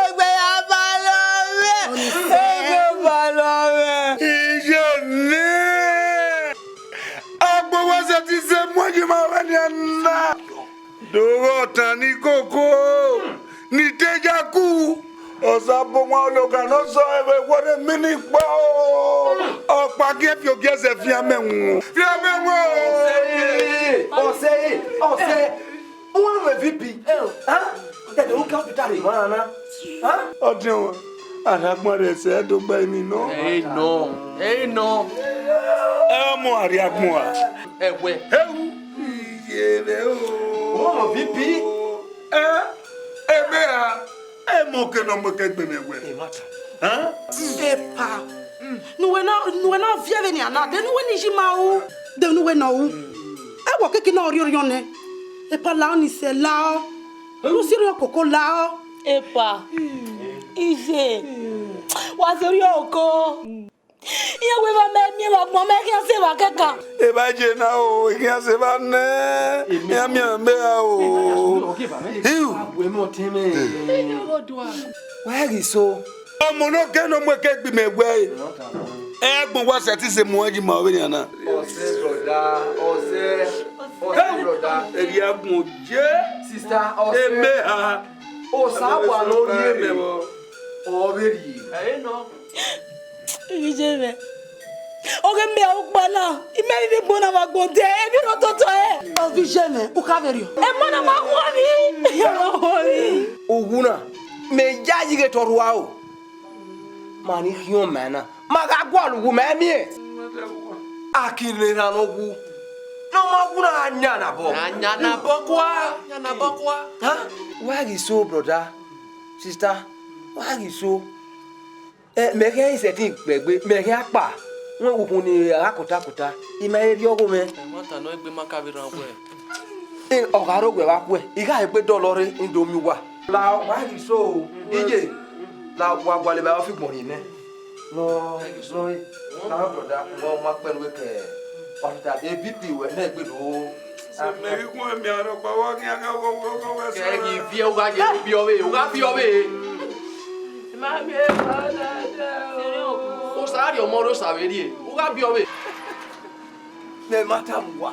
egbe ya ba lọ mwẹ. Egbe ba lọ mwẹ. Iye mwẹ. Agbọn wa sẹtin sẹ muẹn yi ma vbe nian na. Do ghe ọtan ni koko, ni te ya ku. Osabowan ologhan ne ọ zọ ẹvbo ẹvbo rre emwi ni kpao. Ọkpa gie fi ogie ẹzẹ fian mẹ wọn. Fian mẹ wọn o. Ọse, ọse, ọse. Uwẹ mwẹ V P. Ẹn? Ẹdẹ u kẹ hospital rre emwa na. Ẹn? Ọdiọn, a rre agbọn rre ẹsẹ do gba emwi nọ. Ẹ i nọ, ẹ i nọ. Ẹ ọmọ a rre agbọn a. Ẹwẹ. Ewu. Iye rẹ o. Uwẹ mwẹ V P. Ẹn? Ebe a. Emọ ke ne ọ mu eke gbe mwẹ wẹ. Emata. Ẹn? Epa. Ne uwẹ na, ne uwẹ na viẹ vbenian na, de ne uwẹ ni yi ma ru, de ne uwẹ nọ ru. Ẹvbo keke ne ọ rhiọrhiọn nẹ. Epa, lao ni sẹ, lao. Ne u si rhiọn koko, lao. Epa, iye, wa sẹ rhiọn oko. Iran wẹ evba mẹ miẹn vbe agbọn mẹ, khian sẹ evba kẹkan. Evba je na o, I khian sẹ evba nẹ, iran miẹn mẹ ra o. Iu. Wa ghi so. Ọmọ ne ọ gẹ ne ọ mu eke gbe imẹ wẹ, ẹ agbọn wa sẹtin sẹ muẹn yi ma vbenian na. Ọsẹ brother, ọsẹ, ọsẹ brother. Erriọ agbọn je. Sister, ọsẹ. Emeha. Osa wa ne ọ rhie mẹ. Ọ vbe rhie. Ẹ i nọ. Iye mwẹ. Ọghe mẹ ukpa na, imẹ rhie egbe na vbe agbọn dẹ, emwi rre ototọ ẹre. Ọviye mwẹ, u kha vberriọ. Emọ na ma khuọvbi, ọ ma khuọvbi. Uwu na, mẹ ya yi ghe te ọ rhua o. Ma ni khian ọmaẹn na, ma gha gualọ uwu mẹ miẹn. A ki rre erhan ne ọ wu, ne ọ ma wu na gha yan nabọ. A yan nabọ kua, yan nabọ kua. Ha? Wa ghi so, brother, sister, wa ghi so. Ẹ, mẹ khian i sẹtin kpẹgbe, mẹ khian kpa, wẹ ukhun ni a gha kota kota, I ma he rhie ọgho mwẹ. Ẹmwata nọ egbe ma ka vbe rhan wẹ. Ẹ, ọ gha rre owẹ vbe akhuẹ, I gha egbe dọlọ rre, I do miẹn uwa. La wa ghi so, iye, la wa gualọ evba ọfigbọn rhie nẹ. Nọ, nọ, na brother, nọ ma kpẹ nuẹ kẹ hospital, e B P wẹ nẹ egbe do. Sẹ mẹ ghi gun emian rhọkpa, wa khian khian ọgho, ọgho, ọgho wẹ sẹ. Kẹ ghi viẹ, u gha ye, u biẹ ọvbe, u gha biẹ ọvbe. Ma miẹn epa na dẹ o. Osa rhie ọmọ rre osa vbe rhie, u gha biẹ ọvbe. Mẹ ma tama uwa.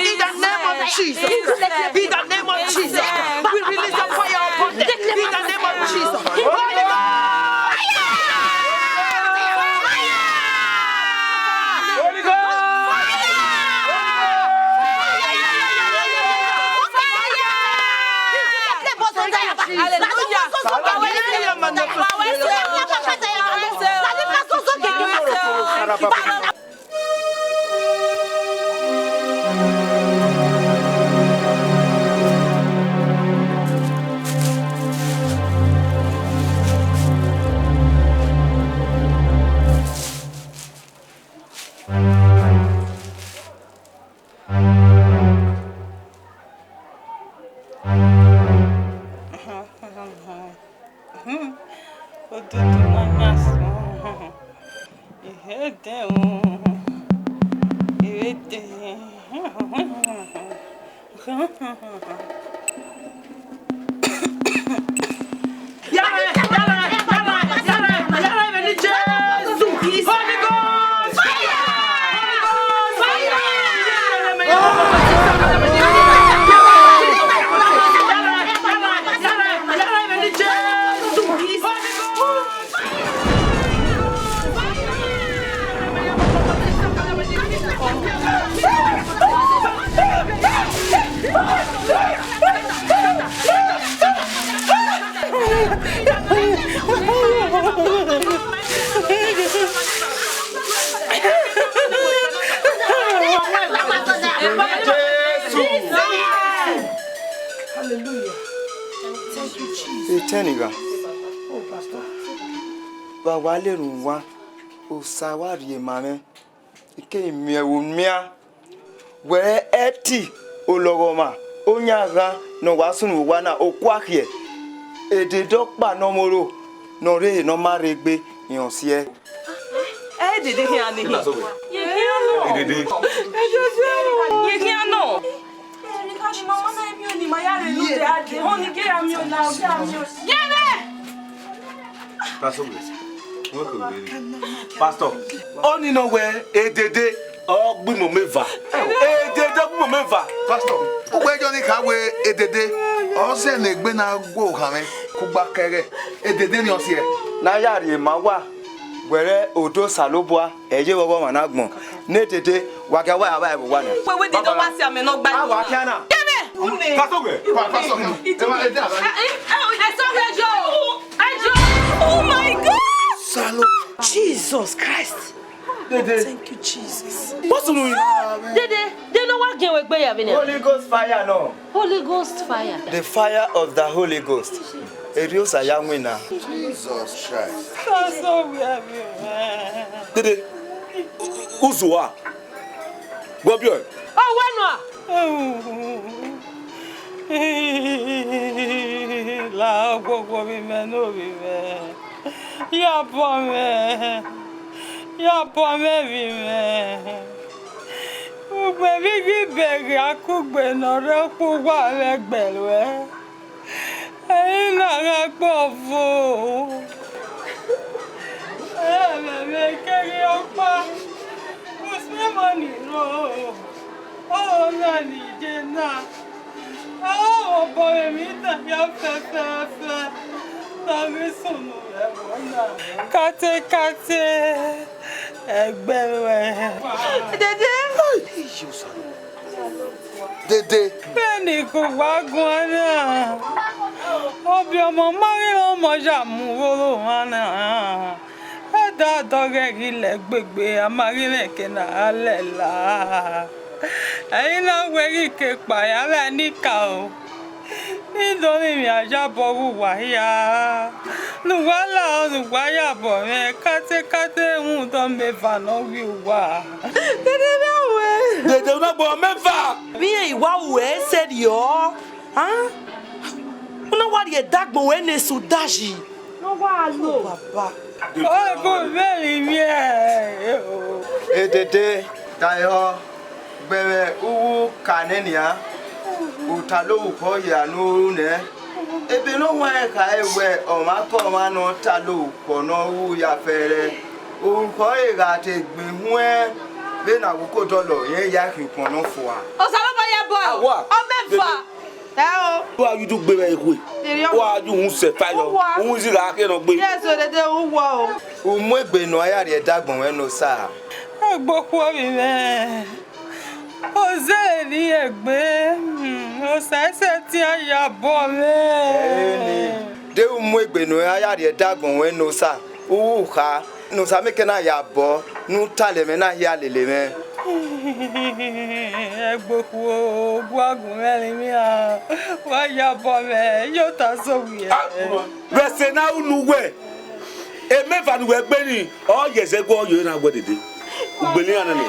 In the name of Jesus Christ. In the name of Jesus. We release your fire upon them. In the name of Jesus. Holy Ghost! Holy Ghost! Hallelujah. Odudu na yan sẹ. Ihede o. Ihede. Yare, yare, yare, yare, yare, vbe eni Jesu. Holy Ghost! Fire! Holy Ghost! Fire! Jesu. Hallelujah. Thank you, Jesus. Etẹn ni gha. Oh, Pastor. Vbe a wa lele uwa, Osa wa rhie ma mwẹ, I keghi miẹn vbe unian. Wẹẹ ẹti olọghọmwa, oyan ghan ne ọ wa sunu vbe owa na, okua khiẹ, edede ọkpa ne ọ moro ne ọ rre ehe ne ọ ma rre egbe, irẹn ọ siẹ. Ẹ, edede khian ni hin. Ye khian nọ. Edede. Ye khian nọ. Ye vbe. Pastor, wẹ kẹ vbe. Pastor, ọni nọ wẹ edede ọ gbe imọmọ eva. Edede ọ gbe imọmọ eva. Pastor, ugbẹn jọ ni kha wẹ edede ọ zẹ ne egbe na gu okhanmwẹ kugba kẹghẹ. Edede ni ọ siẹ. Ne a ya rhie ma uwa, wẹrẹ odẹ Osanobua, ẹ ye vbe ọghọmwa na agbọn. Ne edede, wa gia wa ya vba ẹvbo uwa nia. Wẹ wẹ edede ọ wa si amẹ ne ọ gba. A wa khian na. Kẹmẹ. Pastor, wẹ. Pa-, Pastor, kẹmẹ. Ẹ ma, ẹ da. Ẹ sọ wẹ jọ. Ẹ jọ. Oh my God! Salo. Jesus Christ. Dede. Thank you, Jesus. What's wrong? Dede, de ne ọ wa giẹn wẹ egbe ya vbe nẹ? Holy Ghost fire nọ. Holy Ghost fire. The fire of the Holy Ghost. Erriọ Osa ya winna. Jesus Christ. Sọ wẹ vbe. Dede, u-, u-, uzu a. Gọbiọ. Ọ wẹ nua. La ogbogbo vbe imẹ ne ovbi mwẹ. Ya bọ mwẹ. Ya bọ mwẹ vbe imẹ. Ugbẹn vbe I ghi bẹghe akugbe ne ọ rre ọkpa uwa vbe ẹgbẹe ruẹ. Ẹre na gha gbe ọvo. Ẹmwẹ mwẹ keghi ọkpa, usmemọ ni rro, ọna ni je na. Obọ vbe emwi na ya fẹfẹfẹ, ne a ghi sunu vbe ẹvbo na. Katekate, ẹgbẹe ruẹ. Dede. Dede. Vbene I ke uwa guan na, ọbiọmọ ma ghi re ọmọ ya mu vbe oro mwa na. Ẹdẹ adọghẹ ghi lẹ gbegbe, a ma ghi mwẹ eke ne a lẹ la. Ẹre I na wẹ ghi ke kpa ya vbe ẹnika o. Ne I do rinmwian yabọ vbe uwa hia. Ne uwa lahọ, ne uwa yabọ mwẹ, katekate rhunmwuda ọmọ eva ne ọ ghi uwa. Dede vbe a wẹ. Dede, u na gbe ọmọ eva. Vbe iran i wa ru ẹre sẹrriọ, a? U na wa rhie ẹdagbọn ruẹ ne esu dayi. Ne ọ wa lo. Baba. Ọ gu vbe rinmwian o. Edede, ta ehọ, gbẹmwẹ uwu ka nẹ nian, u tala orukhọ hia ne u ru nẹ. Ebe ne ọ huẹn khare wẹ ọmwa ke ọmwa ne ọ tala orukhọ ne ọ ru ya fẹrẹ, orukhọ ẹre gha te gbẹn huẹn vbene a wu ke odọlọ, irẹn ya khian ukpọn ne ọ fua. Osanobua ya bọ. Awa. Ọmọ eva. Ẹ o. Wa yu du gbe vbe ikhue. Erriọ. Wa yu uhunmwu sẹ fire. Uwa. Uhunmwu zigha khe nọ gbe. Yes, o dede, uwa o. U mu egbe ne u ya rhie ẹdagbọn ruẹ ne Osa. Egbe okhuo vbe mwẹ. Ozẹre ne I rhie egbe, hmm, Osa i sẹtin ya bọ mwẹ. Ẹre nii. De u mu egbe ne u ya rhie ẹdagbọn ruẹ ne Osa, u ru kha, ne Osa mieke na ya bọ, ne u tale ẹmwẹ na hia lele mwẹ. Egbe okhuo, gu a gu mwẹ rinmwian, wa ya bọ mwẹ, iyota sẹ ovbi ẹ. Vbe ẹse ne a ru ne uwẹ, emẹva ne uwẹ gbe ni, ọ ye ẹzẹ ẹguọ, ọ ye ọre na wẹ dede. Ugbele iran nene.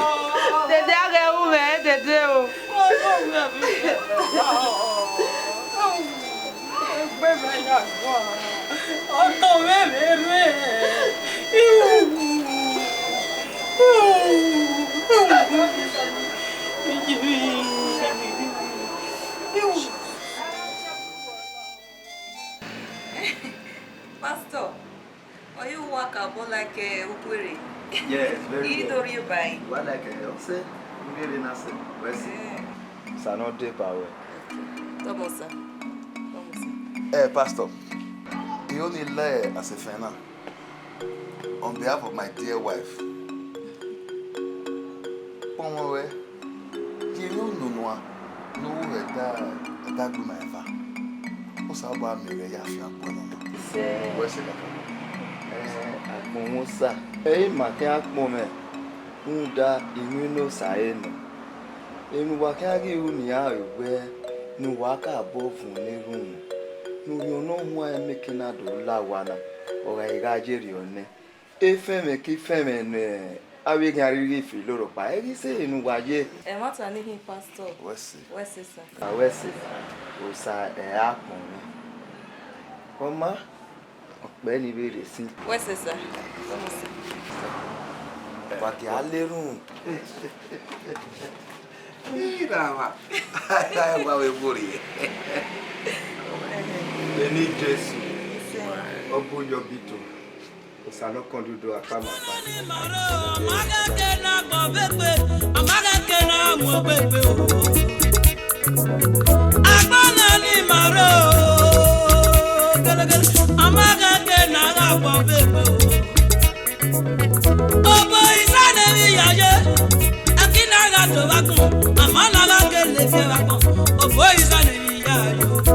Dede, a ghẹ ru mwẹ, dede o. Egbe mwẹ ya guan, ọtọn mwẹ vbe rre. Pastor, ọ ye uwa ka bọ like, eh, ukhuere. Yes, very well. I do rhie ba ẹre. Wa like, eh, ọ sẹ, u rhie na sẹ, wẹ sẹ. Eh. Sa nọ deba ruẹ. Okay. Come on, sir. Come on, sir. Eh, Pastor, I only lẹ asefẹn na. On behalf of my dear wife, kpọnmwẹ ruẹ, ye emwi unu nua ne u ru ẹdẹ, ẹdẹ agbọn ima eva. Osanobua miẹn mwẹ ya fian gbe nọ. Wẹ sẹ kakabọ. Eh, agbọn mwẹ Osa. Ẹ i ma khian kpọnmwẹ, rhunmwuda iwinna Osa ẹre nọ. Emwi ne uwa khian ghi ru nian re wẹ, ne uwa ka bọ vuọn ne erhunmwu, ne Orhiọn Ne Ọ Huanrẹn mieke na do la owa na, ọ gha gha ye rriọ nẹ. Efẹnmwẹ ke ifẹnmwẹ ne avbe eghian rhirhi fi lorhọkpa, ẹ ghi sẹ ehe ne uwa ye. Ẹmwata ni hin, Pastor. Wẹ sẹ. Wẹ sẹ, sir. A wẹ sẹ, Osa ẹ a kpọnmwẹ. Ọ ma, ọ kpẹ ne I vbe rhie sin. Wẹ sẹ, sir. Wẹ sẹ. Wa gie a la erhunmwu. Ira wa. Wa vbe vbori. Vbene Jesu, ọ bu yọ bito. Osa ne ọ kọn dudu akpama kpa.